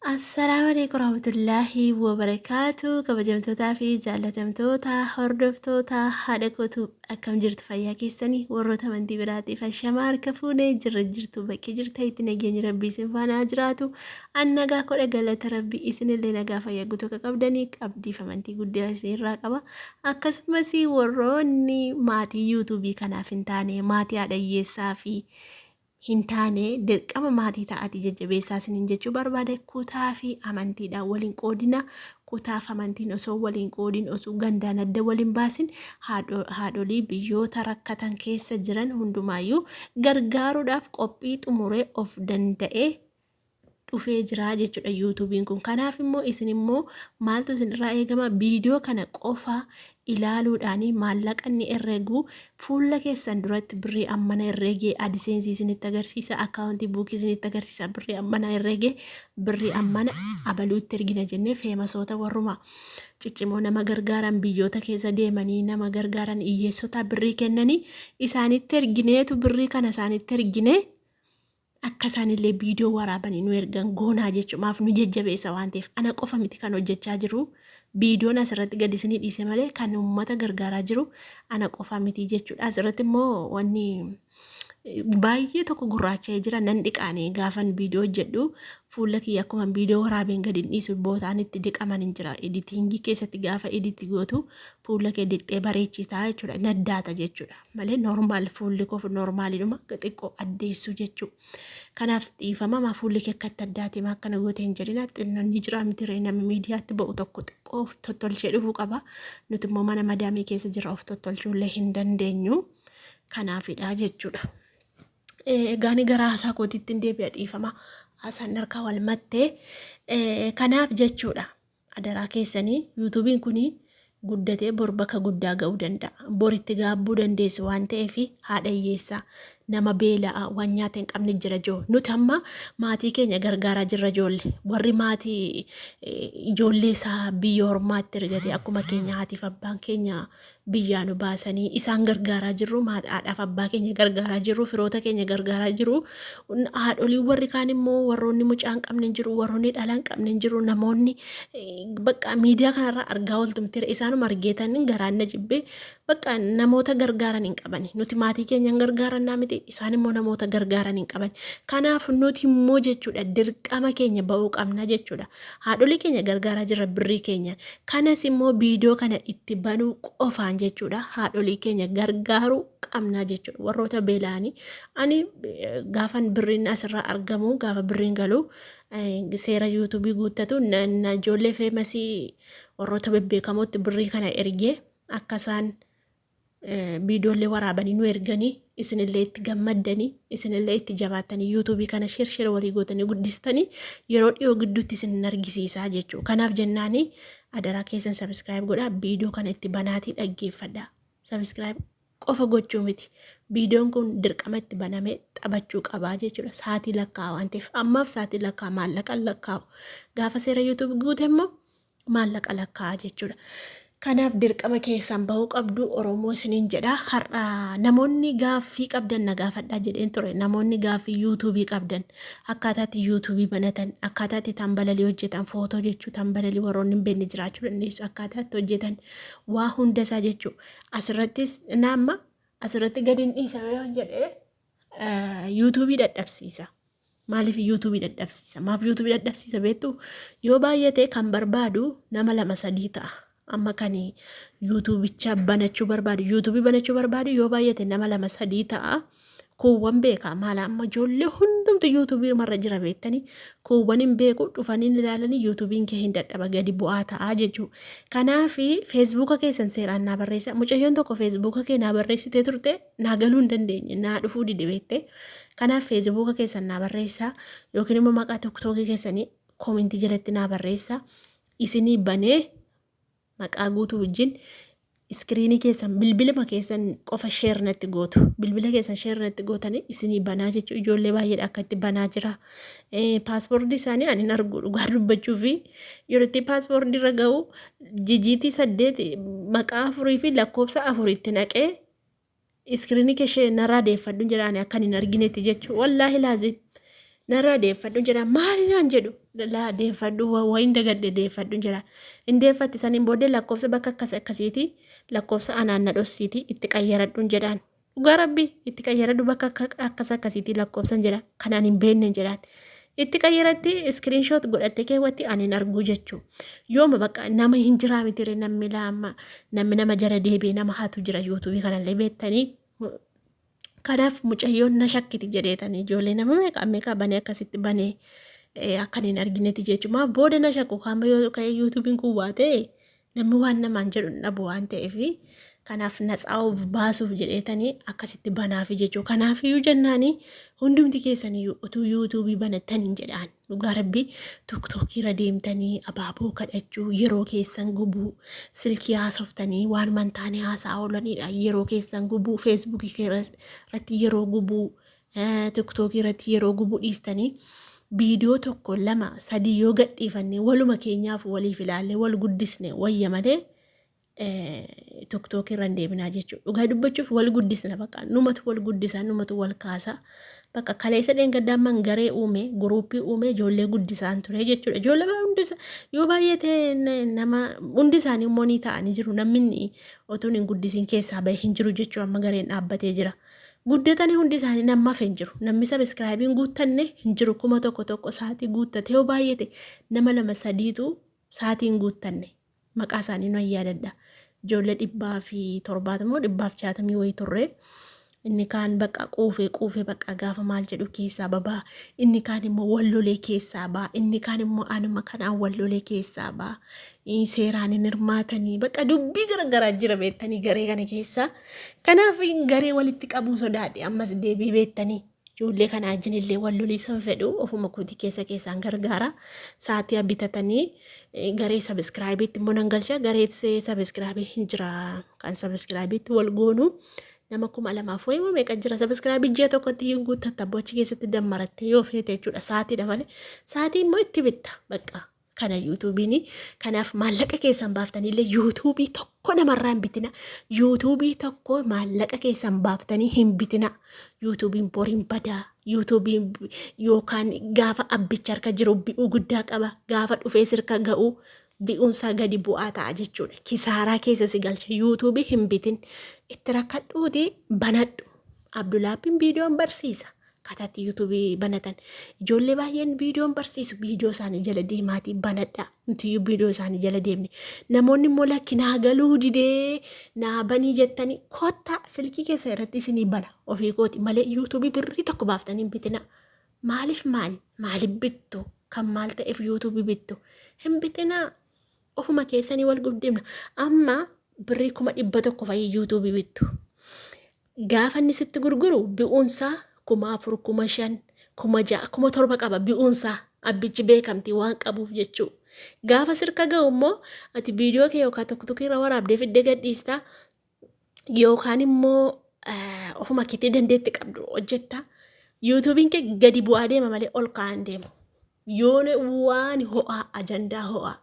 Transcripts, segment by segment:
Assalaamu alaikum warahmatullaahi wabarakaatu. Kabajamtootaa fi jaallatamtoota hordoftoota haadha kootu, akkam jirtu? Fayyaa keessanii? Warroota amantii biraatiif ashamaa, harka fuunee jirra, jirtu bakkee jirta itti nageenyi rabbii isin faana haa jiraatu. An nagaa kodha, galata rabbii. Isinillee nagaa fayyaa guutuu akka qabdanii qabdiif amantii guddaa isinirraa qaba. Akkasumas warroonni maatii yuutuubii kanaaf hin taane, maatii haadha hiyyeessaa fi hin taane, dirqama maatii ta'atii jajjabeessaa isiniin jechuu barbaade. Kutaa fi amantiidhaan waliin qoodina. Kutaaf amantiin osoo waliin qoodin, osoo gandaan adda waliin baasin, haadholii biyyoota rakkatan keessa jiran hundumaayyuu gargaaruudhaaf qophii xumuree of danda'ee dhufee jira jechuudha yuutuubiin kun. Kanaaf immoo isin immoo maaltu isinirraa eegama? Viidiyoo kana qofa ilaaluudhaan maallaqa inni herregu fuula keessan duratti birrii ammana herregee, AdSense isinitti agarsiisa, account book isinitti agarsiisa, birrii ammana herregee, birrii ammana abaluutti ergina jennee famousoota warruma ciccimoo nama gargaaran, biyyoota keessa deemanii nama gargaaran, hiyyeessota birrii kennanii isaanitti ergineetu, birrii kana isaanitti erginee akka isaanillee viidiyoo waraabanii nu ergan goonaa jechumaaf nu jajjabeessa waan ta'eef. Ana qofa miti kan hojjechaa jiru. Viidiyoon asirratti gadi isinii dhiise malee kan uummata gargaaraa jiru ana qofa miti jechuudha. Asirratti immoo wanni baay'ee tokko gurraacha'ee jira, nan dhiqaane. Gaafan viidiyoo hojjedhu fuula kiyya akkuma viidiyoo waraabeen gadi hin dhiisu, bootaan itti dhiqaman hin jira. Editing keessatti gaafa edit gootu fuula kee dhiqxee bareechitaa jechuudha, naddaata jechuudha malee normal fuulli koo normaalidhuma, xiqqoo addeessuu jechuu. Kanaaf dhiifama. Maa fuulli kee akkatti addaate, maa akkana goote hin jedhina. Xinnoon ni jira miti ree? Namni miidiyaatti ba'u tokko xiqqoo of tottolchee dhufuu qaba. Nuti immoo mana madaamii keessa jira, of tottolchuullee hin dandeenyu. Kanaafidha jechuudha. Egaa ni gara haasaa kootiitti hin deebi'a, dhiifama. Haasaan harkaa wal mattee. Kanaaf jechuudha. Adaraa keessanii, yuutuubiin kun guddatee bor bakka guddaa ga'uu danda'a. Bor itti gaabbuu dandeessu waan ta'eef, haadha hiyyeessaa, nama beela'aa, waan nyaata hin qabne jira joo. Nuti amma maatii keenya gargaaraa jirra ijoollee. Warri maatii ijoollee isaa biyya ormaatti ergate, akkuma keenya haatiif abbaan keenya biyyaa nu baasanii isaan gargaaraa jirru, haadhaaf abbaa keenya gargaaraa jirru, firoota keenya gargaaraa jiru. Haadholii warri kaan immoo warroonni mucaa hin qabne hin jiru, warroonni dhala hin qabne hin jiru, namoonni bakka miidiyaa kanarraa argaa ooltumti isaanuma argeetan garaan na jibbee, bakka namoota gargaaran hin qaban. Nuti maatii keenya hin gargaarannaa miti, isaan immoo namoota gargaaran hin qaban. Kanaaf nuti immoo jechuudha dirqama keenya ba'uu qabna jechuudha. Haadholii keenya gargaaraa jirra birrii keenya. Kanas immoo viidiyoo kana itti banuu qofaan jechuudha haadholii keenya gargaaruu qabnaa jechuudha. Warroota beela'anii ani gaafan birriin asirraa argamu, gaafa birriin galu, seera yuutuubii guuttatu, ijoollee famous warroota bebbeekamootti birrii kana ergee akka isaan viidiyoolee waraabanii nu erganii, isinillee itti gammaddanii, isinillee itti jabaattanii, yuutuubii kana share share walii gootanii guddistanii yeroo dhiyoo gidduutti isin argisiisaa jechuudha. Kanaaf jennaanii adaraa keessan subscribe godhaa, viidiyoo kana itti banaatii dhaggeeffadhaa. Subscribe qofa gochuu miti. Viidiyoon kun dirqama itti banamee taphachuu qabaa jechuudha. Saatii lakkaa'aa waan ta'eef, ammaaf saatii lakkaa'aa, maallaqa lakkaa'u. Gaafa seera yuutuubii guute immoo maallaqa lakkaa'aa jechuudha. Kanaaf dirqama keessan bahuu qabdu Oromoo isiniin jedha. Har'a namoonni gaaffii qabdan na gaafadhaa jedheen ture. Namoonni gaaffii yuutuubii qabdan, akkaataatti yuutuubii banatan, akkaataatti tambalalii hojjetan, footoo jechuu, tambalalii warroonni hin beekne jiraachuu dandeessu, akkaataatti hojjetan waa hunda isaa jechuu. Asirrattis naamma asirratti gadi hin dhiisa yoo jedhee yuutuubii dadhabsiisa. Maaliif yuutuubii dadhabsiisa? Maaf yuutuubii dadhabsiisa beektu? Yoo baay'ate kan barbaadu nama lama sadii ta'a. Amma kan yuutuubicha banachuu barbaadu, yuutuubii banachuu barbaadu yoo baay'ate nama lama sadii ta'a. Kuuwwan beeka maala, amma ijoollee hundumtu yuutuubii marra jira beektanii, kuuwwan hin beeku, dhufanii ilaalanii yuutuubiin kee hin dadhaba, gadi bu'aa ta'a jechuudha. Kanaaf feesbuuka keessan seeraan naa barreessa. Mucayyoon tokko feesbuuka kee naa barreessitee turte, naa galuu hin dandeenye, naa dhufuu dide beekte. Kanaaf feesbuuka keessan naa barreessaa yookiin immoo maqaa tiktookii keessanii koomentii jalatti naa barreessaa. Isinii banee maqaa guutuu wajjin iskiriinii keessan, bilbiluma keessan qofa share natti gootu. Bilbila keessan share natti gootanii isinii banaa jechuudha. Ijoollee baay'eedha akka itti banaa jira. Passwordii isaanii ani hin argu dhugaa dubbachuu fi yeroo itti passwordii irra ga'u digitii 8, maqaa afurii fi lakkoofsa afur itti naqee iskiriinii kee ishee narraa deeffadhu jedhaan akkan hin arginetti jechuudha. Wallaahi laazim. Narraa deeffadhu jedha. Maali naan jedhu? Laa deeffadhu, wayin dagadhe, deeffadhu jedha. Hin deeffatti. Saniin booddee lakkoofsa bakka akkas akkasiiti, lakkoofsa anaan na dhossiiti itti qayyaradhuun jedhaan. Dhugaa Rabbi, itti qayyaradhu bakka akkas akkasiiti lakkoofsan jedha. Kan ani hin beekne jedhaan. Itti qayyaratti, screenshot godhatte keewwatti, ani hin arguu jechuu. Yooma bakka nama hin jiraa mitire, namni laama namni nama jala deebi'e nama hatu jira YouTubeii kanallee beektanii. Kanaaf mucayyoon na shakkiti jedheetanii ijoollee nama meeqa meeqa banee akkasitti banee akkan hin arginetti jechuudha. Booda na shakku kaama yoo ka'e YouTubeiin kun waa ta'e namni waan namaan jedhu hin dhabu waan ta'eef, kanaaf natsaa'uuf baasuuf jedheetanii akkasitti banaafi jechuudha. Kanaafiyyuu jennaanii hundumti keessaniyyuu utuu YouTubeii banattanii jedhaan. Dhugaa Rabbi, TikTokii irra deemtanii abaaboo kadhachuu, yeroo keessan gubuu, silkii haasoftanii waan mantaanii haasa'aa oolanidha. Yeroo keessan gubuu, Facebookii irratti yeroo gubuu, TikTokii irratti yeroo gubuu dhiistanii viidiyoo tokko, lama, sadii yoo gadhiifannee waluma keenyaaf waliif ilaallee wal guddisne wayya malee TikTokii irra hin deebinaa jechuudha. Dhugaa dubbachuuf wal guddisna, bakka numatu wal guddisa, numatu wal kaasa. Bakka kaleessa dheengaddaa man garee uume, groupii uume, ijoollee guddisaan ture jechuudha. Ijoollee hundisa yoo baay'ate nama hundi isaanii immoo ni ta'anii jiru. Namni otuun hin guddisiin keessaa bahe hin jiru jechuudha. Amma gareen dhaabbatee jira. Guddatanii hundi isaanii, nama hafe hin jiru. Namni subscribeiin guuttanne hin jiru. 1000 tokko sa'aatii guuttate yoo baay'ate nama lama sadiitu sa'aatiin guuttanne. Maqaa isaanii nan yaadadha. Ijoollee 170 160 wayii turre. Inni kaan bakka quufee quufee bakka gaafa maal jedhu keessaa babaa. Inni kaan immoo wallolee keessaa ba'a. Inni kaan immoo anuma kanaan wallolee keessaa ba'a. Seeraan hin hirmaatanii, bakka dubbii garaagaraa jira beektanii garee kana keessa. Kanaaf garee walitti qabuu sodaadhe ammas deebii beektanii. Ijoollee kana wajjin illee wal loliisan fedhu, ofuma kootii keessa keessaan gargaara. Sa'aatii bitatanii garee subscribeiitti immoo nan galcha. Garee subscribeii hin jira, kan subscribeiitti wal goonu nama 2000 wayii meeqa jira. Subscribeii ji'a tokkotti hin guuttatta, achi keessatti dammarattee yoo feete jechuudha. Sa'aatiidha malee, sa'aatii immoo itti bitta bakka. Kana YouTubeiin kanaaf maallaqa keessan baaftanii illee YouTubeii tokko namarraa hin bitina. YouTubeii tokko maallaqa keessan baaftanii hin bitina. YouTubeiin boriin badaa. YouTubeiin yookaan gaafa abbicha harka jiru bi'uu guddaa qaba. Gaafa dhufee sirka ga'u bi'uunsaa gadi bu'aa ta'a jechuudha. Kisaaraa keessa si galcha. YouTubeii hin bitin. Itti rakkadhuuti banadhu. Abdulaappiin viidiyoon barsiisa. Akkaataatti YouTubeii banatan. Ijoollee baay'een viidiyoon barsiisu, viidiyoo isaanii jala deemaatii banadha. Nutiyyuu viidiyoo isaanii jala deemne. Namoonni immoo lakki, naa galuu didee, naa banii jettanii, kottaa silkii keessa irratti isinii bana ofii kooti malee YouTubeii birrii tokko baaftanii hin bitina. Maaliif, maal maaliif bittu? Kan maal ta'eef YouTubeii bittu? Hin bitinaa. Ofuma keessanii wal guddifna. Amma birrii 100,000 fa'ii YouTubeii bittu. Gaafa inni sitti gurguru bi'uunsaa 4000, 5000, 6000, 7000 qaba bi'uunsaa, abbichi beekamtii waan qabuuf jechuu. Gaafa sirka ga'u immoo ati viidiyoo kee yookaan tokko tokko irra waraabdee fiddee gadhiistaa yookaan immoo ofuma keetii dandeetti qabdu hojjetta. YouTubeiin kee gadi bu'aa deema malee ol ka'aan deemu. Yoon waan ho'aa, ajandaa ho'aa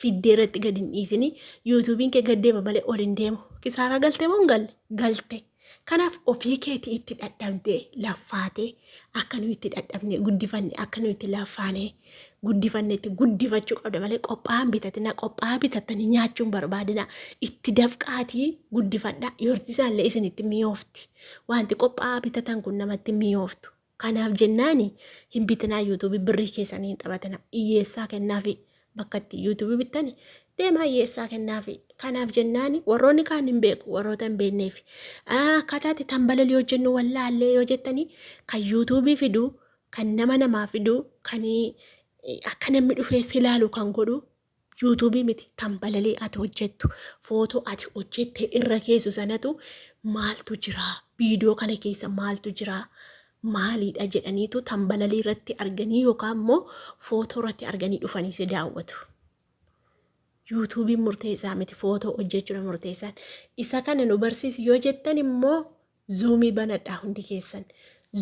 fiddee irratti gadi hin dhiisini, YouTubeiin kee gad deema malee ol hin deemu. Kisaaraa galtee moo hin galle? Galte. Kanaaf ofii keetii itti dadhabdee laffaatee, akka nuyi itti dadhabnee guddifanne, akka nuyi itti laffaanee guddifannetti guddifachuu qabda malee qophaa'an bitatina. Qophaa'aa bitattanii nyaachuun barbaadina. Itti dafqaatii guddifadha. Yorti isaallee isinitti mi'oofti. Wanti qophaa'aa bitatan kun namatti mi'ooftu. Kanaaf jennaani hin bitinaa YouTubeii, birrii keessanii hin taphatina. Hiyyeessaa kennaafi, bakka itti YouTubeii bittani deemaa hiyyeessaa kennaafi. Kanaaf jennaani warroonni kaan hin beeku, warroota hin beekneef. Akkaataa itti tambalalii hojjennu wallaallee yoo jettanii, kan YouTubeii fidu, kan nama namaa fidu, kan akka namni dhufee si ilaalu kan godhu YouTubeii miti, tambalalii ati hojjettu, footoo ati hojjette irra keessu sanatu maaltu jira, viidiyoo kana keessa maaltu jira, maaliidha jedhaniitu tambalalii irratti arganii yookaan immoo footoo irratti arganii dhufanii si daawwatu. YouTubeiin murteessaa miti, footoo hojjechuudha murteessaan. Isa kana nu barsiisi yoo jettan immoo Zoomii banadhaa hundi keessan.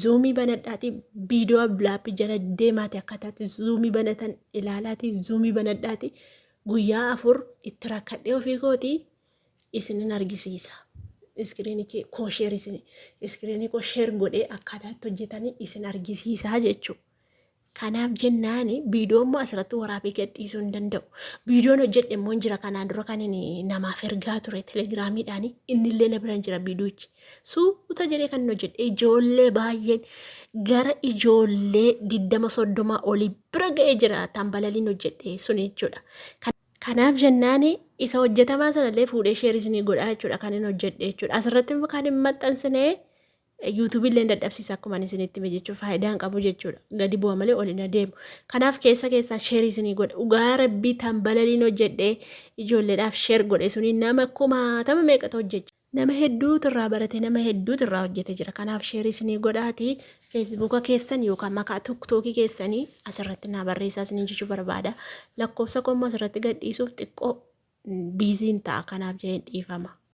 Zoomii banadhaati viidiyoo Abdulaappii jala deemaati akkaataatti Zoomii banatan ilaalaati, Zoomii banadhaati guyyaa 4 itti rakkadhee ofii kootii isinin argisiisa. Screenii koo share isin screenii koo share godhee akkaataa itti hojjetanii isin argisiisaa jechuudha. Kanaaf jennaan viidiyoo immoo asirratti waraabee gadhiisuu hin danda'u. Viidiyoon hojjedhe immoo hin jira kanaan dura kan inni namaaf ergaa ture telegiraamiidhaan innillee na bira hin jira viidiyochi. Suuta jedhee kan inni hojjedhe ijoollee baay'een gara ijoollee 20 30 olii bira ga'ee jira tambalaliin hojjedhe sun jechuudha. Kanaaf jennaan isa hojjetamaa sanallee fuudhee sheerii isinii godhaa jechuudha kan inni hojjedhe jechuudha. Asirratti immoo kan hin maxxansine YouTube illee dadhabsiisa akkuma ani isinitti hime jechuun faayidaa hin qabu jechuudha. Gadi bu'a malee ol hin adeemu. Kanaaf keessa keessaa sheerii isinii godha. Dhugaa rabbii tan balaliin hojjedhe ijoolleedhaaf sheer godhe suni nama kumaatama meeqatu hojjecha. Nama hedduutu irraa barate nama hedduutu irraa hojjete jira. Kanaaf sheerii isinii godhaati feesbuuka keessan yookaan maqaa tiktookii keessanii asirratti naa barreessaa isiniin jechuu barbaada. Lakkoofsa koo immoo asirratti gadhiisuuf xiqqoo biiziin ta'a kanaaf jedheen dhiifama.